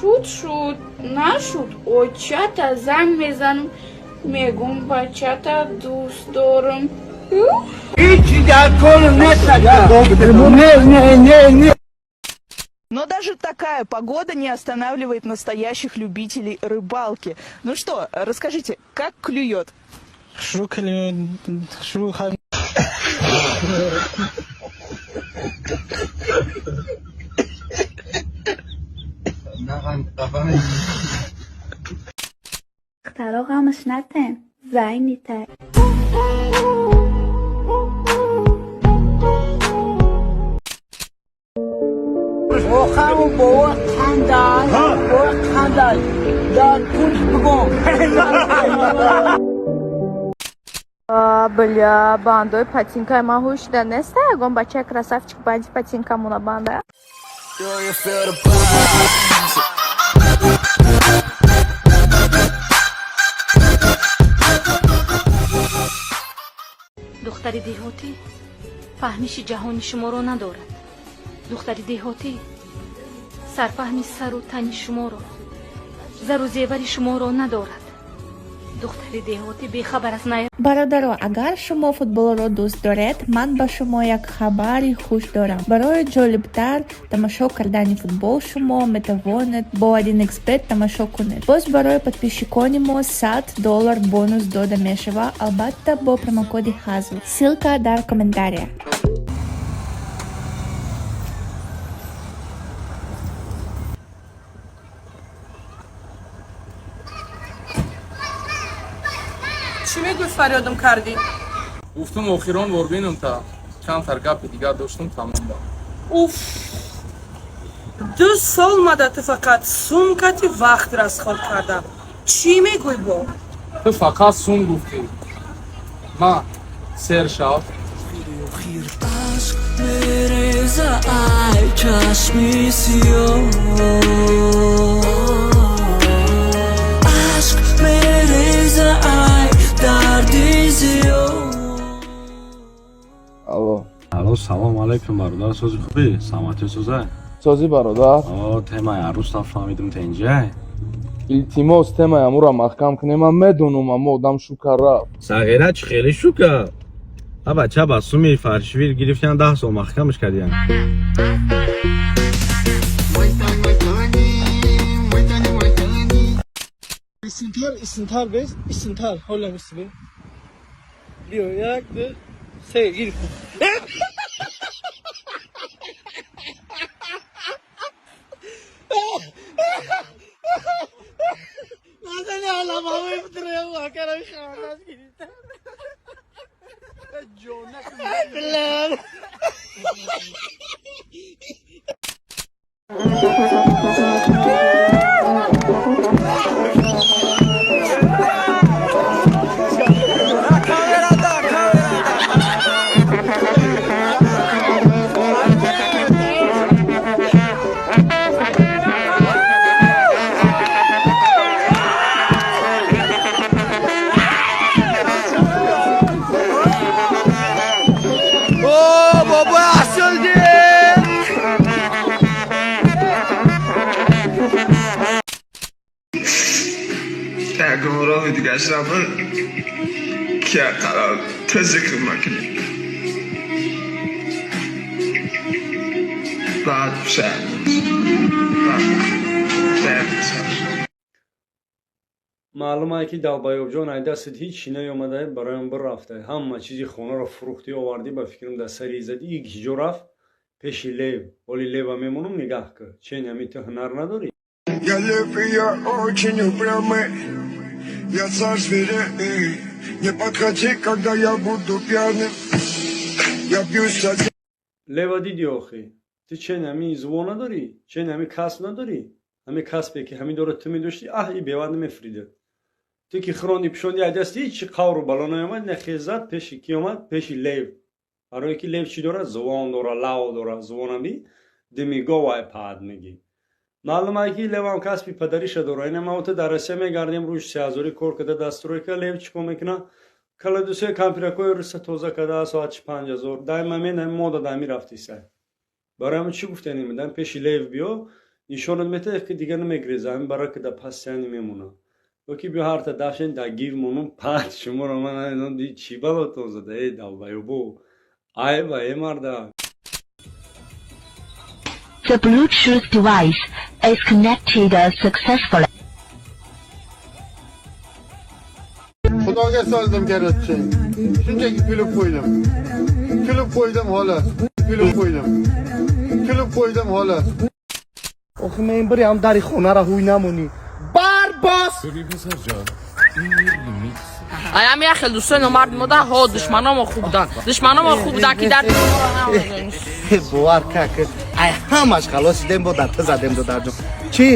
Шуд, шуд, нашуд, очата занг мезанам, мегум бачата дӯст дорам. Но даже такая погода не останавливает настоящих любителей рыбалки. Ну что, расскажите, как клюет? Шу. Духтаро ғамаш натен, зайнитай. Охаму бова қандай, бова қандай. Дар пул бигом. Бля, бандои патинкаи ман ҳушида неста, ягон бачаи красавчик банди патинкамона банда. Духтари деҳотӣ фаҳмиши ҷаҳони шуморо надорад. Духтари деҳотӣ сарфаҳми сару тани шуморо, зару зевари шуморо надорад. Духтари деҳотӣ бехабар аз най. Бародаро, агар шумо футболро дӯст доред, ман ба шумо як хабари хуш дорам. Барои ҷолибтар тамошо кардани футбол шумо метавонед бо 1xBet тамошо кунед. Боз барои подписчикони мо 100 доллар бонус дода мешавад, албатта бо промокоди ХАЗЛ. Ссылка дар комментария. Чӣ мегӯй, фарёдам кардӣ? Гуфтум, охирон бор бинам та, камтар гапи дигар доштум, тамом ба. Уф, 2 сол мада ту фақат сумкати вақт расход кардам. Чӣ мегӯй бо? Ту фақат сум гуфтӣ, ма сер шав. Мереза ай чашми сиёҳ, ашк мереза ай дарди зиёд. Алло. Алло, салом алейкум, бародар, сози, хубӣ, саломатӣ, соза? Созӣ, бародар. О, темаи арӯстам фаҳмидум, тенҷай. Илтимос, темаи амура маҳкам кунем. Ман медонам, аммо одам шука рафт. Сағира чӣ хеле шука? А бача ба суми фаршвир гирифтян, 10 сол маҳкамаш кардиян. Истинтар, истинтар без, истинтар, ҳолам исти. Биё, як, ду, се, гирифт. Назани аламаҳои акарами хандаш гирифта. Билан. О, бобо асилди. Ягон роҳи дигарш набуд, ки қарор тезикр макунем, баъд пушаймон. Маълум ае, ки долбоёб ҷон, ай дастат ҳеҷ чӣ наёмада, бароям бирафта. Ҳама чизи хонаро фурӯхтӣ, овардӣ, ба фикрам дар сари задӣ. И киҷо рафт? Пеши лев. Ҳоли лева мемонам, нигаҳ кӯ. Чен ҳами ту ҳунар надорӣ. Я лев, и я очень упрямый. Я царь зверей. Не подходи, когда я буду пьяным. Я бьюсь один. Лева дидӣ охӣ? Ту чен ҳами зуво надорӣ, чен ҳами касб надорӣ. Ҳами касбе ки ҳамин дора ту медоштӣ, аҳ, и бева намефуридад. Ту ки хиронди, пишонди, ай дасти ҳеҷ чӣ қавру бало наёмад. Нахезад, пеши ки омад? Пеши лев. Барое ки лев чӣ дорад? Зувон дора, лав дора. Зувонаби дими говай паҳд мегӣ. Маълум ае, ки левам касби падариша дора. Ина ма ту дар Россия мегардем, рӯзи 3000-ӣ кор карда, дастройка. Лев чӣ кор мекуна? Каладусои кампиракҳои руса тоза карда, соати 5000. Дар момент ҳами мода дами рафтисай. Барои ҳамин чӣ гуфтанем? Дан пеши лев биё. Нишонат метаҳ, ки дигар намегреза, ҳамин барака да пастияни мемона. Ё ки биё ҳарта дафшен да гив монум пат шуморо. Ман намедонам, чӣ балотон зада, э долбоёбо, айба, э марда. The Bluetooth device is connected successfully. Xudoga soldim, короче. Shunchaki kulib qo'ydim. Kulib qo'ydim, xolos. Kulib qo'ydim. Kulib qo'ydim, xolos. Охи мен бири ҳам дари хонаро ҳуй намонӣ барбос. Аями яхел дӯстои номард мода ҳо, душманомо хуб будан, душманомо хуб будан, ки дар Бовар как, ай ҳамаш халос шидем, бо дар ту задем, додарҷон. Чӣ,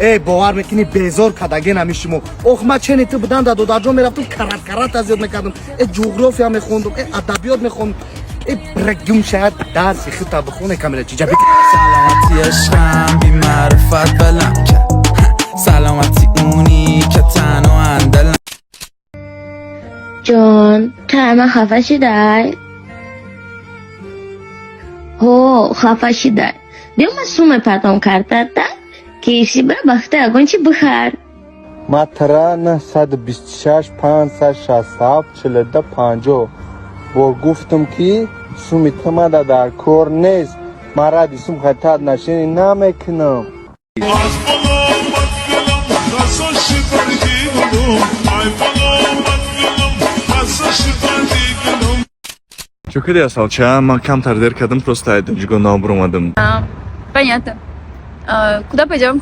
э, бовар мекунӣ, безор кадаген ҳами шумо. Ох, ма чени ту будан да додарҷон мерафтум, карат карат аз ёд мекардам, э, ҷуғрофия мехондум, э, адабиёт мехондум, э, брагюм шояд дарси хита бихоне камера чиҷа. سلامتی عشقم بی معرفت ولم کرد، سلامتی اونی که تنها اندلم. Ҷон, ту ама хафа шидай? Ҳо, хафа шидай. Биё, ман сум мепартом картата, KFC бира, ба хита ягон чи бихар. Матра 926 567 42 50 бор гуфтам, ки суми тумада дар кор нест. Ман ради сум хатар нашини намекунам. Аз боло бадгулам, расоши барги гулум. Ай боло бадгулам, расоши барги гулум. Чо кади, асалча? Ман камтар дер кардам, просто айдинҷиго нобур омадам. Понятно. А, куда пойдем?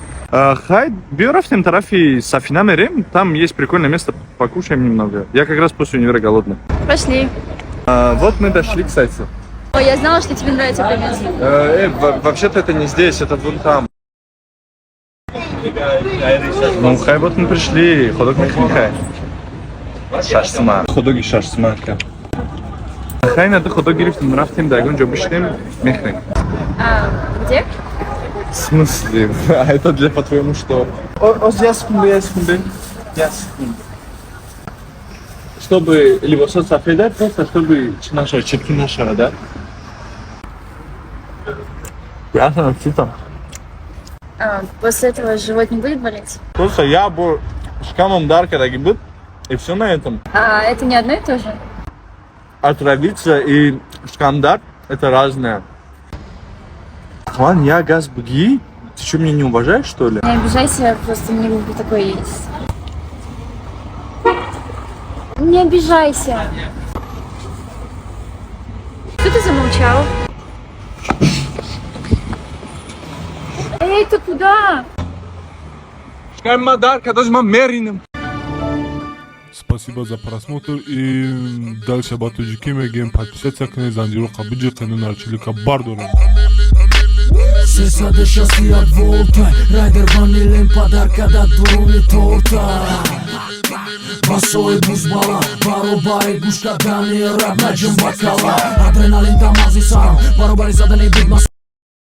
Хай, биё рафтем тарафи Сафина мерем, там есть прикольное место, покушаем немного. Я как раз после универа голодный. Пошли. А, вот мы дошли, кстати. Ой, я знала, что тебе нравится это место. Вообще-то это не здесь, это вон там. Ну, хай, вот мы пришли. Ходок мехри, хай. Шашсима. Ходоги шашсима. Хай, надо ходок гирифтем, рафтем, да ягон ҷо бишинем, мехрем. А, где? В смысле? А это для, по-твоему, что? О, я секунду, я секунду. Я секунду. Чтобы либосот сафеда, просто чтобы наша чепки наша, да? Ясно, типа. А, после этого живот не будет болеть? Просто я бо шкамом дар кадаги буд, и все на этом. А это не одно и то же? Отравиться и шкамдар это разное. Хван, я газ бги. Ты что, меня не уважаешь, что ли? Не обижайся, я просто не люблю такое есть. Не обижайся. Что ты замолчал? Эй, ты куда? Шкама дар кадаж ма меринам. Спасибо за просмотр и дальше ба тоҷикӣ мегӯем: подписаться кунед, занҷироқа биҷиқену нарчилика бардорем. 361 волта райдер ванилем падарка да дуруни торта. Басои бузбала баробари гӯш кардани раб наҷум бакала. Адреналин да мағзи сарам баробари задани бигмас.